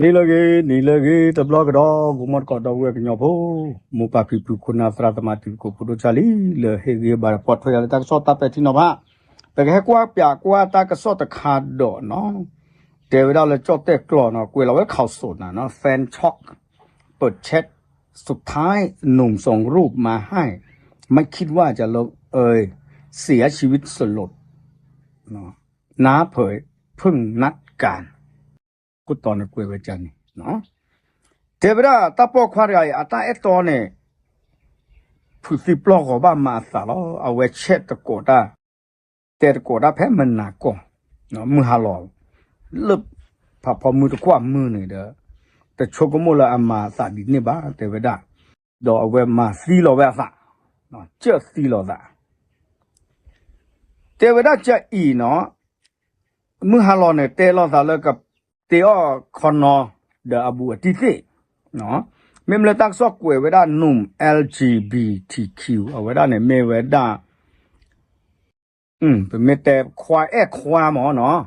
နံၤလၢအဂ့ၤ နံၤလၢအဂ့ၤ တဘျီကဒီး ဂီၤမီၢ်တကိးဒီပုၢ်ဝဲၢ်ကညီဖိ မိၢ်ပၢ်ဖံဖု ခိၣ်နၢ်သရၣ်သမါ တံၤသကိးဖိဒိၣ်ဆၣ်လံ လၢဟ့ၣ်ဂံၢ်ဘါဒီးပိာ်ထွဲယၤလၢတၢ်ကစီၣ်တၢ်ပဲာ်ထံနီၤဖး ပကဟဲကွၢ်ပၠးကွၢ်တၢ်ကစီၣ်တခါဒီးနီၤ တဲဝဲဒၣ်လၢကၠီၣ်တဲၣ်ကျီၢ်နီၤ ကွဲးလီၤဝဲ ข่าวสด နီၤ แฟนช็อก เปิดแชทสุดท้าย หนุ่มสองรูปมาให้ ไม่คิดว่าจะลงเอย เสียชีวิตสลด น้าเผยเพิ่งนัดกัน ခိၣ်တီန့ၣ်ကွဲးဝဲန့ၣ် တဲဝဲဒၣ်တၢ်ပိာ်ခွါတဂၤအံၤ အတၢ်အဲၣ်တီန့ၣ် ဖုးသံပျီၢ်ဂီၤဘၣ်မၤအသးလီၤ. အဝဲဆဲးတကိးတၢ် တဲတကိးတၢ်ဖဲမနၤကီၢ် မုၢ်ဟါလီၤ လၢဖးဖီမုၢ်တကွၢ်မုၢ်န့ၣ်ဒီး တဆိကမိၣ်လၢအမၤအသးဒ်န့ၣ်ဘၣ် တဲဝဲဒၣ် ဒီးအဝဲမၤသံလီၤဝဲအသး ကၢၢ်သံလီၤသး တဲဝဲဒၣ်ကအံၤနီၤ မုၢ်ဟါလီၤန့ၣ် တဲလီၤသးလၢကတ့အီၣ်ခီနီ ဒီးအဘူးအတံၢ်သ့ၣ် မ့မ့ၢ်လၢတၢ်ကစီၣ်ကွဲးဝဲဒၣ် หนุ่ม แอล จี บี ที คิว အဝဲဒၣ်န့ၣ်မ့ၢ်ဝဲဒၣ် ပမ့ၢ်တဲခွါအဲၣ်ခွါမၢ်နီၤ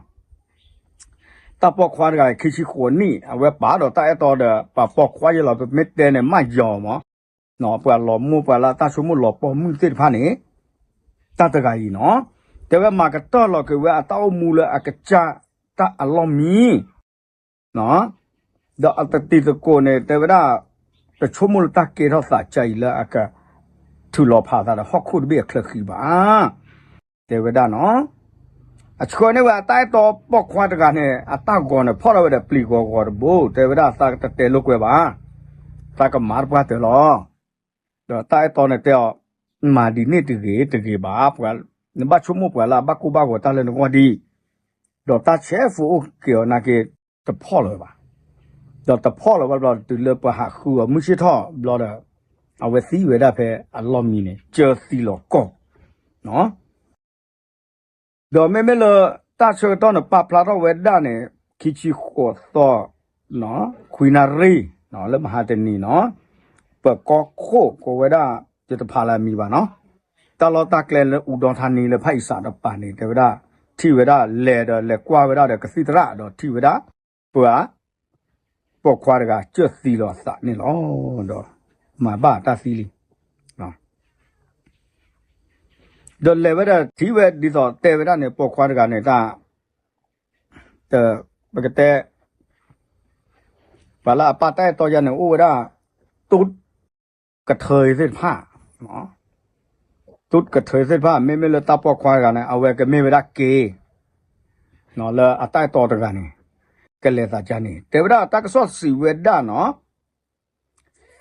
တၢ်ပိာ်ခွါတဂၤ ခံဆံဃိးနံၣ် အဝဲပာ်ဒီးတၢ်အဲၣ်တီဒီး ပှၤပိာ်ခွါယဲလီၤ ပမ့ၢ်တဲန့ၣ် မၢ်ယီၤမၢ် ပှၤလီၤမိၢ်ပှၤလၢအတၢ်ဆိကမိၣ်လီၤပိာ်မုၣ်သ့ၣ်တဖၣ်န့ၣ် တၢ်တဂၤအံၤနီၤ တဲဝဲမၤကတၢၢ်လီၤက့ၤဝဲအတၢ်အိၣ်မူလၢအကစၢ်တၢ်အလီၢ်မံ ဒီးအတတံၤသကိးန့ၣ် တဲဝဲဒၣ် တဆိကမိၣ်လၢတၢ်ကဲထီၣ်သးကအံၤလၢအက ထုးလီၤဖးသးဒီးဟီၣ်ခိၣ်တဘ့ၣ်အချၢဃံဘၣ် တဲဝဲဒၣ်နီၤ အဆှၢန့ၢ်ဝဲအတၢ်အဲၣ်တီပိာ်ခွါတဂၤန့ၣ် အတၢ်ဂီၤန့ၣ် ဖီၣ်ထီၣ်ဝဲဒီးပျံၤဂီၤဂီၤတဘိ တဲဝဲဒၣ်သးတတဲလိာ်ကွဲဘၣ် သးကမၤတပှၢ်တၢၢ်လီၤ ဒီးတၢ်အဲၣ်တီန့ၣ်တဲအီၤ မၤဒ်န့ၣ်တဂ့ၤတဂ့ၤဘၣ် ပှၤ နဘၣ်ဆိကမိၣ်ပှၤလၢအဘၣ်ကိၢ်ဘၣ်ဂီၤတၢ်လၢနဂီၢ်ဒံး ဒီးတၢ်ဆဲးဖိအိၣ်က့ၤအီၤနာ်က့ တဖီၣ်လၢၤဘၣ် ဒီးတဖီၣ်လၢၤဘၣ်ဘျီ တုၤလၢပှၤဟးဃုအီၤမုၢ်ဆ့ၣ်ထီၣ်ဘျီဒီး အဝဲသံဝဲဒၣ်ဖဲအလီၢ်မံန့ၣ် ကၢသံလီၤကီၢ် ဒီးမ့မ့ၢ်လၢတၢ်ဆၢကတီၢ်န့ၣ် ပာ်ဖျါထီၣ်ဝဲဒၣ်န့ၣ် ခံဆံဃိးသီ ခွံနၣ်ရံၣ် လၢမဟါတနံၤနီၤ ပၢၤကီခိၣ်ကိးဝဲဒၣ် ယတဖးလၢအမံၤဘၣ်နီၤ တၢ်လီၢ်တၢ်ကျဲလၢအူဒီထါနံလၢဖၣ်အံစးတပၤန့ၣ် တဲဝဲဒၣ် ထံၣ်ဝဲဒၣ်လဲၤဒီးလဲၤကွၢ်ဝဲဒၣ်ဒီးကသံၣ်သရၣ်ဒီးထံၣ်ဝဲဒၣ် ပှၤ ပိာ်ခွါတဂၤ ကၢၢ်သံလီၤအသးန့ၣ်လီၤ. ဒီးမၤဘၣ်တၢ်သံလံ. ဒီးလဲၤဝဲဒီးထံၣ်ဝဲဒ်သိးတဲဝဲဒၣ်န့ၣ် ပိာ်ခွါတဂၤန့ၣ် တၢ် ပကတဲ ပှၤလၢအပာ်တၢ်အဲၣ်တီယါန့ၣ် အိၣ်ဝဲဒၣ် တူၣ်ကထၢသ့ၣ်တဖၣ် တူၣ်ကထၢသ့ၣ်တဖၣ် မ့မ့ၢ်လၢတၢ်ပိာ်ခွါတဂၤန့ၣ် အဝဲကမ့ၢ်ဝဲဒၣ်က့ လၢအတၢ်အဲၣ်တီတဂၤန့ၣ် ကလဲၤသးကါန့ၣ် တဲဝဲဒၣ်တၢ်ကစီၣ်စံးဝဲဒၣ်နီၤ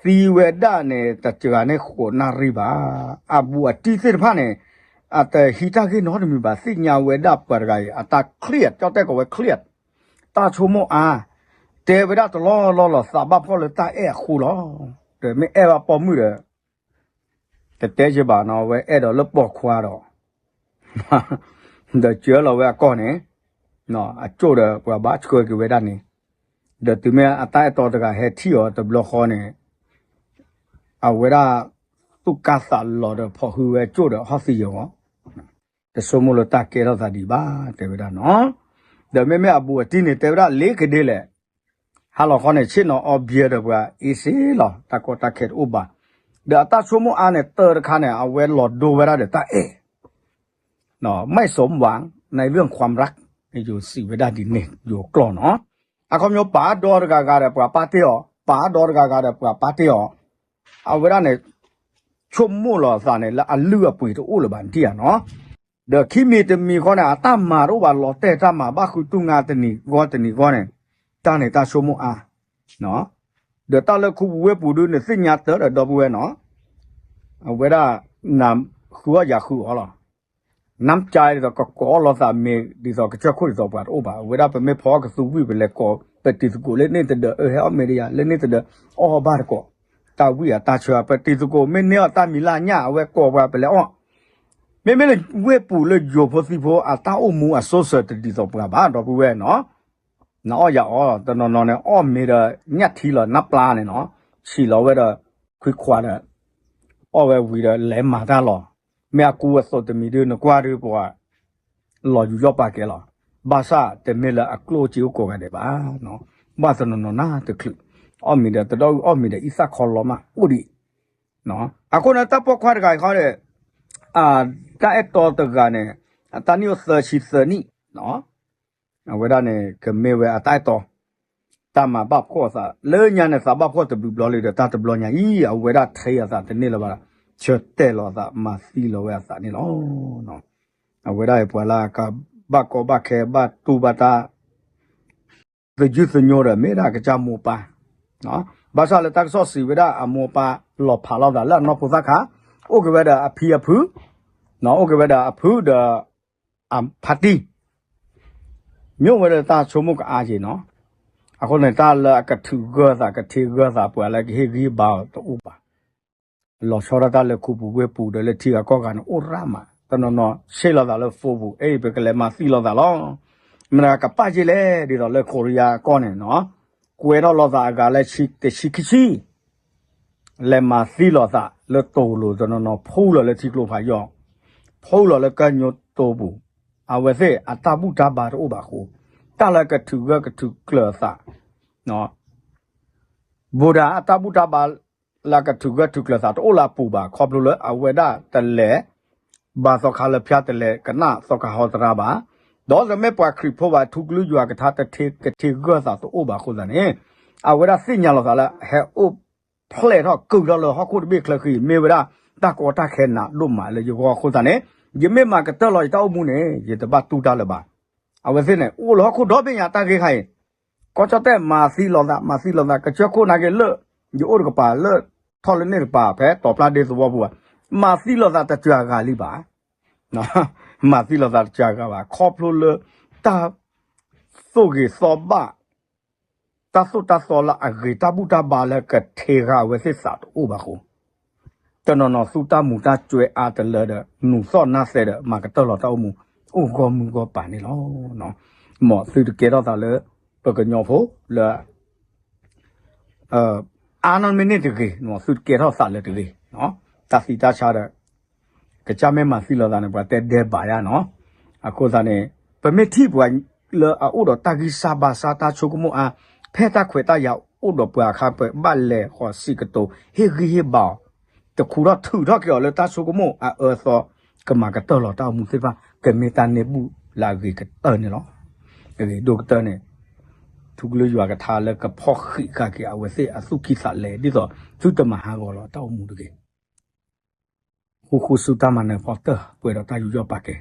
သံဝဲဒၣ်န့ၣ် တစှၤန့ၢ်ဃိးနၣ်ရံၣ်ဘၣ်. အဘူးအတံၢ်သ့ၣ်တဖၣ်န့ၣ် အတဟံးတၢ်ဂ့ၢ်နီတမံၤဘၣ် သ့ၣ်ညါဝဲဒၣ်ပှၤတဂၤအံၤ အတၢ်ချံး ကၠီၣ်တဲၣ်ကိးဝဲချံး တၢ်ဆိကမိၣ်အါ တဲဝဲဒၣ်တလီၢ်လီၢ်လီၤ သးဘၣ်ဖှီၣ်လၢတၢ်အဲၣ်အဃိလီၤ. ဒီးမ့ၢ်အဲၣ်ဘၣ်ပိာ်မုၣ်ဒီး တတဲယဘၣ်နီၤ အဝဲအဲၣ်ဒိးလၢပိာ်ခွါဒီး ဒီးစၢလီၤဝဲအကီၢ်န့ၣ် အကၠိၣ်ဒီးပှၤဘၣ်ဆှၢက့ၤဝဲဒၣ်န့ၣ် ဒီးတုၤမ့ၢ်အတၢ်အဲၣ်တီတဂၤဟဲထံၣ်အီၤတဘျီဃီန့ၣ် အဝဲဒၣ်သူၣ်ကါသးလီၤဒီးဖီၣ်ဟုဝဲကၠိၣ်ဒီးဟီၣ်သံယီၤ တဆိကမိၣ်လၢတၢ်ကဲထီၣ်သးဒံးဘၣ် တဲဝဲဒၣ်နီၤ. ဒီးမ့မ့ၢ်အဘူးအတံၢ်န့ၣ် တဲဝဲဒၣ်လ့ကဒ့လဲၣ် ဟါလီၤခီန့ၣ် ဆ့ၣ်နီၤအီဘံဒီးပှၤအ့စ့လီၤ တၢ်ကီတၢ်ခဲတအိၣ်ဘၣ်. ဒီးအတၢ်ဆိကမိၣ်အါန့ၣ် တၢ်တခါန့ၣ် အဝဲလီၤဒိဝဲဒၣ်ဒီးတၢ်အဲၣ် ไม่สมหวังในเรื่องความรัก ယိၤစံးဝဲဒၣ်ဒ်န့ၣ် ယိၤကျိာ်နီၤ. အခီပညီပာ်ဒီတဂၤဂၤဒီးပှၤပာ်တ့ၢ်အီၤ ပာ်ဒီတဂၤဂၤဒီးပှၤပာ်တ့ၢ်အီၤ အဝဲဒၣ်န့ၣ် ဆိကမိၣ်လီၤအသးန့ၣ် လၢအလုၢ်အပှ့ၤတအိၣ်လၢၤဘၣ်နထံၣ်ဧါနီၤ. ဒီးခံမံၤတမံၤဃီန့ၣ် အတၢ်မၤတအိၣ်ဘၣ်လီၤတဲာ်တၢ်မၤဘၣ်ဃုတူၢ်ငါတနံၤဂီၢ်တနံၤဂီၢ်န့ၣ် တၢ်န့ၣ်တၢ်ဆိကမိၣ်အါ ဒီးတၢ်လၢခူပူၤဝ့ၢ်ပူၤဒုးန့ၣ်သ့ၣ်ညါတၢ်ဒီးဒီပုၢ်ဝဲၢ်နီၤ အဝဲဒၣ် နၤဃုအီၣ်ယၤဃုအီၣ်လီၤ. နၢ်ကါဒ်သိးကကိးအီၣ်လိာ်သးမ့ၢ်ဒ်သိးကစၢၢ်ခိၣ်ဒ်သိးပှၤတအိၣ်ဘၣ် အဝဲဒၣ်ပမ့ၢ်ဖီကသူဝံၣ်ပလဲၤကိး ပတံၤသကိးလၢန့ၣ်တဒၢး အၢဟဲအီၣ်မ့ၢ်ဒယၤ လၢန့ၣ်တဒၢး အီၣ်ဘၣ်တကိး တၢ်ဝံၣ်အတၢ်ဆၢ ပတံၤသကိးမ့ၢ်န့ၢ်အီၣ်တၢ်မံၤလၢညၣ် အဝဲကိးပှၤပလဲၤအီၣ် မ့မ့ၢ်လၢဝ့ၢ်ပူၤလၢယိၤဖိသံၣ်ဖိ အတၢ်အိၣ်မူအစိစၢၤတဒ်သိးပှၤဘၣ် ဒီပုၢ်ဝဲၢ်နီၤ နအီၣ်ယၤအီၣ် တနီၤနီၤန့ၣ် အီၣ်မ့ၢ်ဒီးညၣ်ထံလီၤ နၢ်ပျါန့ၣ်နီၤ ဆံးလီၤဝဲဒီး ခွံခွါဒီး အီၣ်ဝဲဝံၤဒီးလဲၤမၤတၢ်လီၤ. မ့ၢ်အကူအသိးတမံၤဒုး နကွၢ်ဒုးပှၤ လီၤယူၤယီၣ်ပာ်ကဲလီၤ. ဘၣ်ဆၣ်တမ့ၢ်လၢအကျိၣ်စ့အိၣ်ကိးဂၤဒဲးဘၣ်. ဘၣ်တနီၤနီၤနၢ်တချုး, အီၣ်မ့ၤဒီးတဒီအုၣ် အီၣ်မ့ၤဒီးအံသၣ်ခီလီၤမးအိၣ်ဒံး. အဃိန့ၣ် တၢ်ပိာ်ခွါတဂၤအံၤဃီဒီး တၢ်အဲၣ်တီတဂၤန့ၣ် အတၢ်နံၣ်အိၣ်သၢဆံသၢနံၣ်, အဝဲဒၣ်န့ၣ် ကမ့ၢ်ဝဲအတၢ်အဲၣ်တီ တၢ်မၤဘၣ်ဖှီၣ်အသး လၢညါန့ၣ် သးဘၣ်ဖှီၣ်တဘျုးဘျီလံဒီး တၢ်တဘျီညါအံၤ အဝဲဒၣ်ထဲအသးတန့ၢ်လၢၤဘၣ်ဒီး ဆၢတဲာ်လီၤအသး မၤသံလီၤဝဲအသးန့ၣ်လီၤ. အဝဲဒၣ်အံၤပှၤလၢကဘၣ်ကီဘၣ်ခဲ ဘၣ်တူၢ်ဘၣ်တၢ် သယုၢ်သညိဒီး မ့ၢ်ဒၣ်ကစၢ်မိၢ်ပၢ်, ဘၣ်ဆၣ်လၢတၢ်ကစီၣ်စံးဝဲဒၣ်အမိၢ်ပၢ်လီၤဖးလိာ်သးလၢအနီၢ်ဖိသၣ်ခါ, အိၣ်က့ၤဝဲဒီးအဖံအဖု, အိၣ်က့ၤဝဲဒီးအဖုဒီး အဖါတံၢ်, မ့ၢ်အိၣ်ဝဲဒီးတၢ်ဆိကမိၣ်ကအါက့ၤနီၤ. အဃိန့ၣ် တၢ်လၢအကထုးဂၢၢ်သး ကထ့ဂၢၢ်သး ပှၤလၢကဟ့ၣ်ဂံၢ်ဟ့ၣ်ဘါအီၤတအိၣ်ဘၣ်. လီၤဆီဒၣ်တၢ်လၢခူပူၤဝ့ၢ်ပူၤဒီးလၢထံဂၤကီၢ်ဂၤန့ၣ် အိၣ်ရၣ်မး, တနီၤနီၤဆ့ၣ်လီၤသးလၢ Facebook အံၤ ပကလဲၤမၤသံလိာ်သးလီၤ. မတၤကပၣ်က့ၤလဲၣ် ဒ်သိးလၢကီရံယါကီၢ်န့ၣ်နီၤ, ကွဲးထီၣ်လိာ်သးအဂၤလၢတဆံခံဆံ လဲၤမၤသံလိာ်သးလၢတိၤလိၤတနီၤနီၤ ဖူလီၤလၢထံကျိဖးယီၢ်, ဖူလီၤလၢကၢညိတိၤပူၤ, အဝဲသ့ၣ်အတၢ်ဘူၣ်တၢ်ဘါတအိၣ်ဘၣ်အဃိ, တၢ်လၢကထုးဂၢၢ်ကထုးကျၢၤသး, ဘူးဒၣ်အတၢ်ဘူၣ်တၢ်ဘါ လၢကထုးဂၢၢ်ထုးကျၢၤသးတအိၣ်လၢအပူၤဘၣ် ခီဖျိလၢအဝဲဒၣ်တလဲၤ ဘါသီခါလၢဖၠါ တလဲၤကနၣ်သီခါဟီတရါဘၣ်, ဒီးတမ့ၢ်ပှၤခရံာ်ဖိဘၣ် ထူကလုယွၤကထါ တထ့ကထ့ဂၢၢ်သးတအိၣ်ဘၣ်အဃိသတးန့ၣ်, အဝဲဒၣ်သ့ၣ်ညါလိာ်သးလၢ ဟဲအိၣ်ဖျဲၣ်ထီၣ်ကုာ်ထီၣ်လၢဟီၣ်ခိၣ်တဘ့ၣ်ချၢဃံ မ့ၢ်ဝဲဒၣ်တၢ်ကီတၢ်ခဲနးဒိၣ်မးလၢယဂီၢ်အဃိသတးန့ၣ်, ယမ့ၢ်မၤကတၢၢ်လီၤယတၢ်အိၣ်မူန့ၣ် ယတဘၣ်တူၢ်တၢ်လၢၤဘၣ်. အဝဲသ့ၣ်န့ၣ် အိၣ်လၢဟီၣ်ခိၣ်ဒီဘ့ၣ်ညါတၢ်ဂ့ၢ်ခါအံၤ, ကီၢ်ကၠီၣ်တဲၣ်မၤသံလိာ်သး မၤသံလိာ်သး ကစၢၢ်ခိၣ်နာ်က့ၤလၢ ယအိၣ်တကပၤလၢ ထီၣ်လၢန့ၣ်တကပၤ ဖဲတီၤပျၢ်ဒ့သဝီပူၤဘၣ်, မၤသံလိာ်သးတစှၤဂၤလံဘၣ်, မၤသံလိာ်သးတစှၤဂၤဘၣ် ခီဖျိလၢ တၢ်သိၣ်ဂ့ၤသီဘၣ် တၢ်သိၣ်တၢ်သီလၢအဂ့ၤ တၢ်ဘူၣ်တၢ်ဘါလၢကထ့ဂၢၢ်အဝဲသ့ၣ်သးတအိၣ်ဘၣ်အဃိ, တနီၤနီၤသူတၢ်မူၤတၢ်စှဲၤအါတလၢဒီး နူၤသီၣ်နါသဲဒီး မၤကတၢၢ်လီၤတၢ်အိၣ်မူ အိၣ်ဂီၢ်မုၢ်ဂီၢ်ပၤန့ၣ်လီၤ. မ်သုတကဲထီၣ်သးလၢ ပကညီဖိလၢ အါနီၢ်မ့ၢ်န့ၢ်တဂ့ၤ, သုတကဲထီၣ်သးလၢတဂ့ၤ, တၢ်သံတၢ်ဆါဒီး ကစၢ်မ့ၢ်မၤသံလိာ်သးန့ၣ် ပှၤတဲဒဲးဘးယါနီၤ. အဃိသတးန့ၣ် ပမ့ၢ်ထံၣ်ပှၤလၢအအိၣ်ဒီးတၢ်ဂံၢ်စၢ်ဘါစၢ် တၢ်ဆိကမိၣ်အါ, ဖဲတၢ်ခွဲးတၢ်ယာ်အိၣ်ဒီးပှၤအခါ ပဘၣ်လဲၤဃီၤစံးကတိၤ ဟ့ၣ်ဂံၢ်ဟ့ၣ်ဘါအီၤ, တခူထီၣ်ထုးထီၣ်က့ၤအီၤလၢတၢ်ဆိကမိၣ်အအၢအသီ, ကမၤကတၢၢ်လီၤတၢ်အိၣ်မူသ့ၣ်တဖၣ် ကမ့ၢ်တၢ်န့ၢ်ဘူၣ်လၢအဂ့ၤကတၢၢ်န့ၣ်လီၤ. အဂ့ၤဒိၣ်ကတၢၢ်န့ၣ် ထူကလုယွၤကထါလၢကဖီၣ်ဃံးဃာ်က့ၤအဝဲသ့ၣ်အသူၣ်ကံၢ်သးလဲ ဒ်သိးသုတမၤဟးဂီၤလီၤတၢ်အိၣ်မူတဂ့ၤ. ဃူဃူဆူတၢ်မၤနၢၤဖီတၢၢ် ပှဲၤဒီးတၢ်ယူးယီၣ်ပာ်ကဲ